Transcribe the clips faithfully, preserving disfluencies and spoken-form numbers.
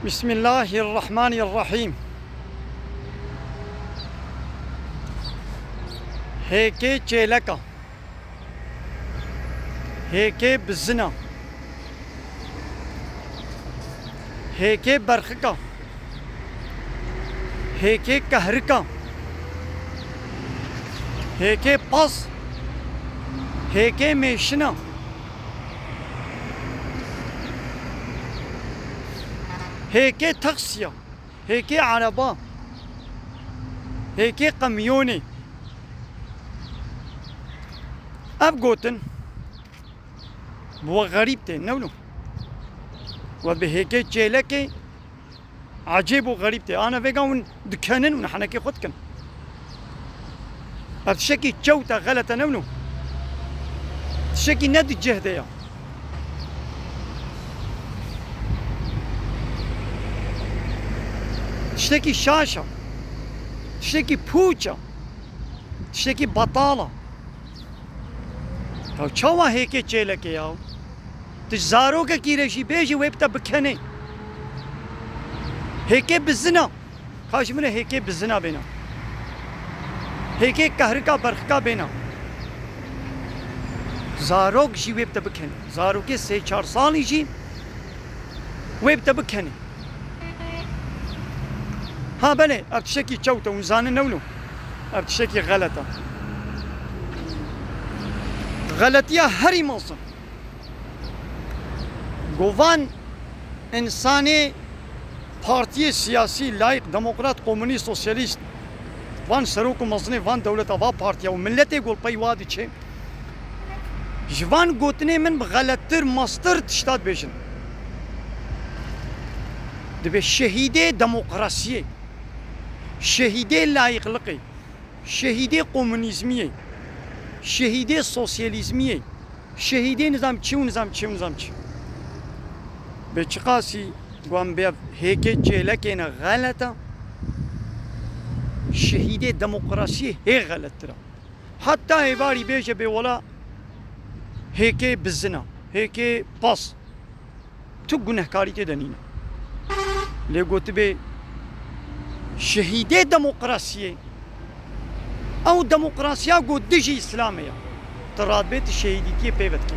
Bismillahirrahmanirrahîm. Hêkê çêleka. Hêkê bizina. Hêkê berxika. Hêkê kehrika. Hêkê pas. Hêkê mêşina. Hêkê taksiya. Hêkê ereba. Hêkê qemyonê. Ev gotin bi we xerîb tê, ne wilo? We bi hêkê çêlekê ecêb û xerîb tê. Ana vêga hûn dikenin, hûn henekê xwe dikin. Ev tiştekî çewt e, xelet e, ne wilo? Tiştekî ne di cih de ye. Tiştekî şaş e. Tiştekî pûç e. Tiştekî betal e. Ya çawa hêkê çêlekê ya? Tu zarokekî re jî bêjî wê bi te bikenê. Hêkê bizina. Ka ji min re hêkê bizina bêna. Hêkê kehrika berxika bêna. Zarok jî wê bi te bikenê. Zarokê sê çar salî jî wê bi te bikenê. Ha belê, ev tiştekî çewt e, hûn zanin ne wilo? Ev tiştekî xelet e. Xeletiya herî mezin. Go van însanê partiyê siyasî, layîq, demokrat, komunîst, sosyalîst, van serok û mezinê van dewleta, va partiya û miletê go li pey wa diçe. Ji van gotinê min bi xelettir, mastir tişta dibêjin. Dibê şehîdê demokrasiyê, şehîdê layîqliqê, şehîdê komunîzmiyê, şehîdê sosyalîzmiyê, şehîdê nizam çi û nizam çi û nizam çi. Bê çiqasî guan bê hêkê çêlekê ne xelet e, şehîdê demokrasiyê hê xelettir e. Heta hêvarî bêje bê wela hêkê bizina, hêkê pas. Tu gunehkarî tê de nîne. Lê gotibê şehîdê demokrasiyê, ew demokrasiya ku dijî Îslamê ye. Tu radibê tu şehîdîtiyê pê ve dikî.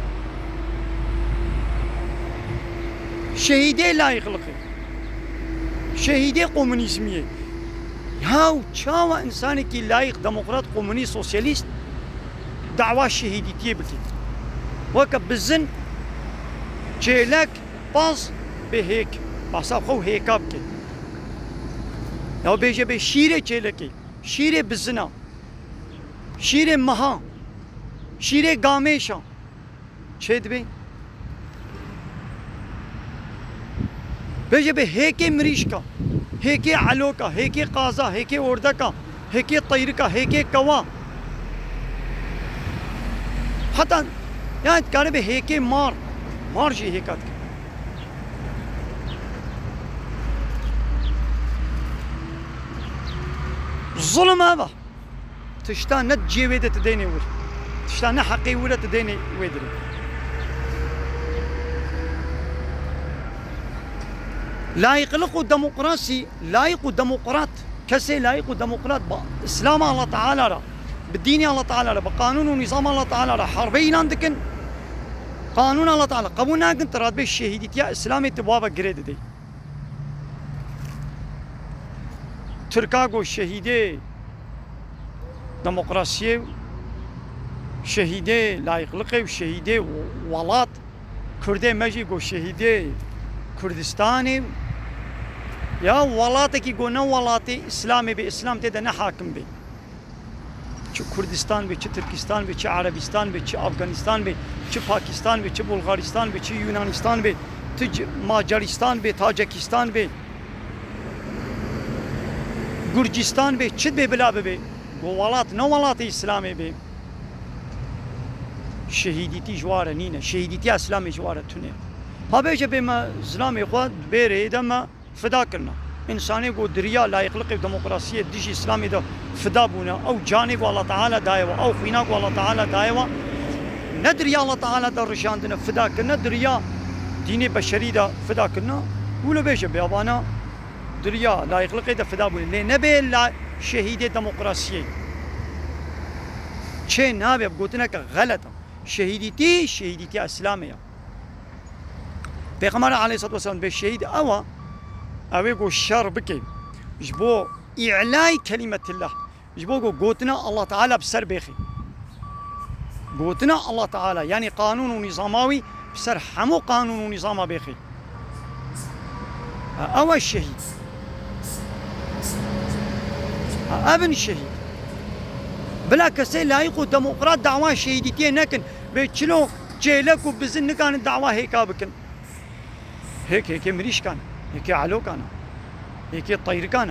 Şehîdê layîqliqê. Şehîdê komunîzmiyê. Yaw çawa însanekî layîq, demokrat, komunîst, sosyalîst dawa şehîdîtiyê bike? Weke bizin, çêlek, pas bê hêk. Basa xwe û hêka bike. Ya bêje bê şîrê çêlekê, şîrê bizina, şîrê meha, şîrê gamêşa. Çê dibê? Bêje bê hêkê mirîşka, hêkê eloka, hêkê qaza, hêkê ordeka, hêkê teyrika, hêkê kewa. Heta, yani, dikare bê hêkê mar. Mar jî hêka dike. Zulm ev e. Tişta ne cihê wê de tu deynê wir. Tişta ne heqê wir e tu deynê wê dirê. Layîqliq û demokrasî, layîq û demokrat, kesê layîq û demokrat, ba, Îslama Allah Teala re, bi dînê Allah Teala re, bi qanûn û nîzama Allah Teala re harbe îlan dikin. Qanûn Allah Teala qebûl nakin, tu radibê şehîdîtiya Îslamê tu bava girê didê. Tirka got şehîdê demokrasiyê û şehîdê layîqliqê û şehîdê welat. Kurdê me jî got şehîdê Kurdistanê. Ya welatekî got ne welatê Îslamê bê, Îslam tê de ne hakim bê. Çi Kurdistan bê, çi Tirkistan bê, çi Erebistan bê, çi Afganistan bê, çi Pakistan bê, çi Bulgaristan bê, çi Yunanistan bê, çi C-, Macaristan bê, Tacekistan bê, Gurcistan bê, çi bê bila bibe. Go welat ne welatê Îslamê bê. Şehîdîtî ji ware nîne. Şehîdîtiya Îslamê ji ware tune. Ha bêje bê me zilamê xwe di bê rêyê de me fida kirine. Însanê ku di riya layîqliqê û demokrasiyê dijî Îslamê de fida bûne, ew canê ku Allah Teala daye we, ew xwîna ku Allah Teala daye we, ne di riya Allah Teala de rijandine, fida kirine, di riya dînê beşerî de fida kirine, Wilo bêje bêavana diriya layiqliqê de fida bûne. Lê nebê la şehîdê demokrasiyê. Çê nabe bi gotineke xelet e. Şehîdîtî, şehîdîtiya Îslamê ya. Pêxember aleyhissalatu vesselam bê şehîd ew e, ew ê ku şer bike ji bo îlayî kelîmetillah, ji bo ku gotina Allah Teala bi ser bêxî. Gotina Allah Teala, yanî qanûn û nîzama wî bi ser hemû qanûn û nîzama bêxî. Ha, ew e şehîd. Ha, ev in şehîd. Bila kesê layîq û demokrat dawa şehîdîtiyê nekin. Bê çilo, çêlek û bizin nikarin dawa hêka bikin. Hêk hêkê mirîşkan, hêkê elokan, hêkê teyrikan.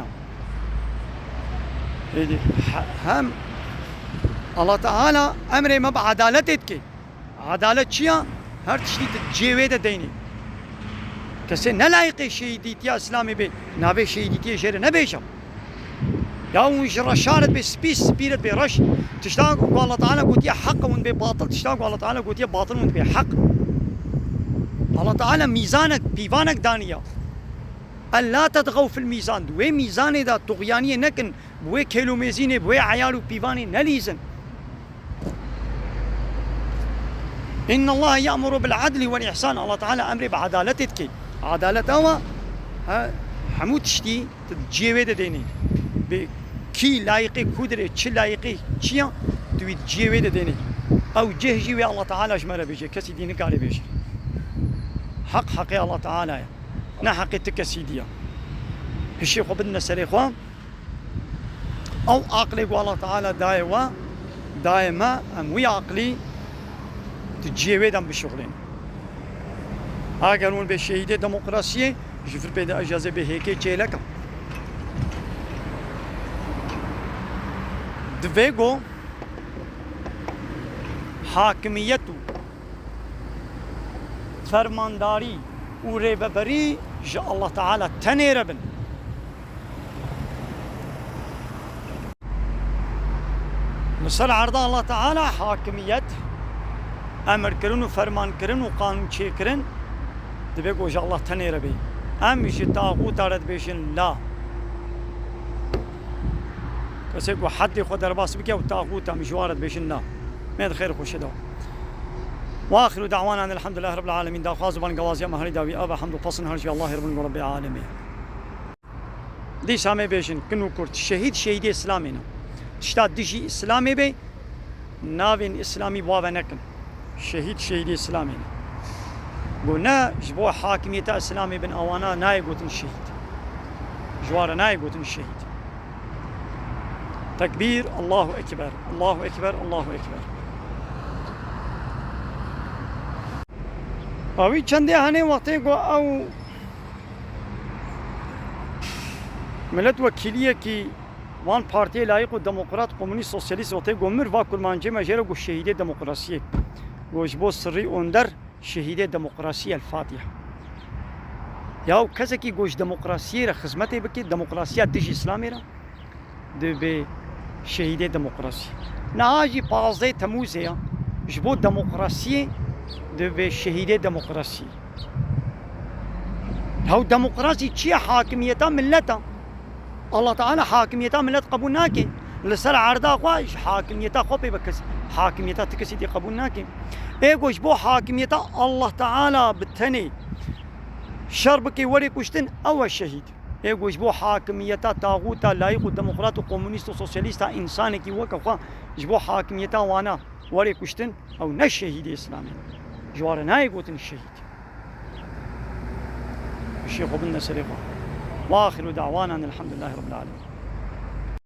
Hêdî he-, hem Allah Teala emrê me bi edaletê dike. Edalet çi ya? Her tiştî di cihê wê de deynê. Kesê ne layîqê şehîdîtiya Îslamê bê, navê şehîdîtiyê jê re nebêje. Ya hûn ji reşa re dibê spî, spî re dibê reş. Tişta ku Allah Teala gotiye heq e, hûn dibê batil. Tişta ku Allah Teala gotiye batil, hûn dibê heq. Allah Teala mîzanek, pîvanek daniya. Ella tetxew fil mîzan. Di wê mîzanê de tuxyaniyê nekin. Bi wê kêlomêzînê, bi wê eyar û pîvanê nelîzin. Inna Allah ya'muru bil adli vel ihsan. Allah Teala emrê bi edaletê dike. Edalet ew e, he, hemû tiştî tu di cihê wê de dênê. Bi kî layiqê ku dirê, çi layiqê çi ya, tu wî di cihê wê de dênê. Ew cih jî wê Allah Teala ji me re bêje. Kesî dî nikare bêje. Heq heqê Allah Teala ye. Ne heqê ti kesî dî ya. Hişê xwe bidine serê xwe. Ew aqilê ku Allah Teala daye we, daye me, em wî aqilî di cihê wê de em bişuxulên. Eger hûn bê şehîdê demokrasiyê, ji vir pê de ez jazê bê hêkê çêlek im. Divê ku hakimiyet û fermandarî û rêveberî ji Allah Teala tenê re bin. Li ser erda Allah Teala hakimiyet, emirkirin û fermankirin û qanûn çêkirin divê ku ji Allah tenê re bê. Em ji taxûta re dibêjin la. Kesê ku heddê xwe derbas bike û taxût em ji wan re dibêjin la. Mê di xêr xweşê de. Wa axiru da'wana elhamdulillahi rabbil alemin. Daxwaz û bangewaziya me herî dawî ev e, hemd û pesn her ji Allahê Rabbin û Rabbê alemê. Dîsa me bêjin, kin û kurt, şehîd şehîdê Îslamê ne. Tişta dijî Îslamê bê, navên Îslamî bi wa ve nekin. Şehîd şehîdê Îslamê ne. Go ne ji bo hakimiyeta Îslamê bin, awana nayê gotin şehîd. Ji wan re nayê gotin şehîd. Tekbîr, Allahu Ekber, Allahu Ekber, Allahu Ekber. Awî çendê henê wextê go ew Miletwekîliyekî wan partiyê layîq û demokrat, komunîst, sosyalîst wextê got mir va kurmancê me jê re got şehîdê demokrasiyê. Got ji bo Sirrî Onder şehîdê demokrasiyê El Fatiha. Ya kesekî got ji demokrasiyê re xizmetê bike, demokrasiya dijî Îslamê re, dibê şehîdê demokrasiyê. Niha jî pazdeh Temûzê ya, ji bo demokrasiyê dibê şehîdê demokrasiyê. Hew demokrasî çi ye? Hakimiyeta millet e. Allah Teala hakimiyeta millet qebûl nake. Li ser erda xwe ji hakimiyeta xwe pê ve kes, hakimiyeta ti kesî dî qebûl nake. Ê ku ji bo hakimiyeta Allah Teala bi tenê şer bike, werê kuştin, ew e şehîd. Ê ku ji bo hakimiyeta taxûta layîq û demokrat û komunîst û sosyalîsta, însanekî weke xwe ji bo hakimiyeta wana werê kuştin, ew ne şehîdê Îslamê. Ji wan re nayê gotin şehîd. Hişê xwe bidine serê xwe. Wa axiru da'wana elhamdulillahi rabbil alemin.